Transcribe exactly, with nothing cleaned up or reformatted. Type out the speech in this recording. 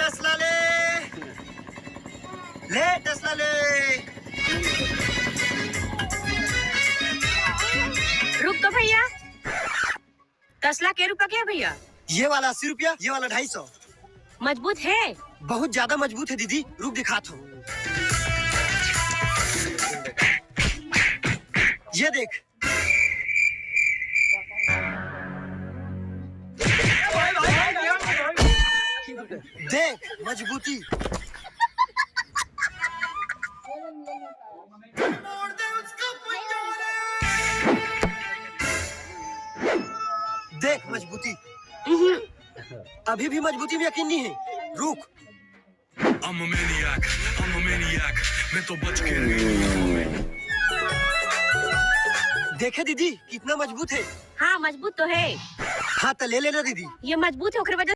तसला ले, ले तसला ले। रुक तो भैया, तसला के रुपया के हे भैया? ये वाला अस्सी रुपया, ये वाला ढाई सौ। मजबूत हे? बहुत ज्यादा मजबूत हे दीदी, रुक दिखात हँव। ये देख, देख मजबूती। देख मजबूती। अभी भी मजबूती में यकीन नहीं है, रुक। I'm a maniac, I'm a maniac, मैं तो बच के रही। देखे दीदी, कितना मजबूत है। हाँ, मजबूत तो है। हाँ, तो ले लेना दीदी। ये मजबूत है, ओकरे वजह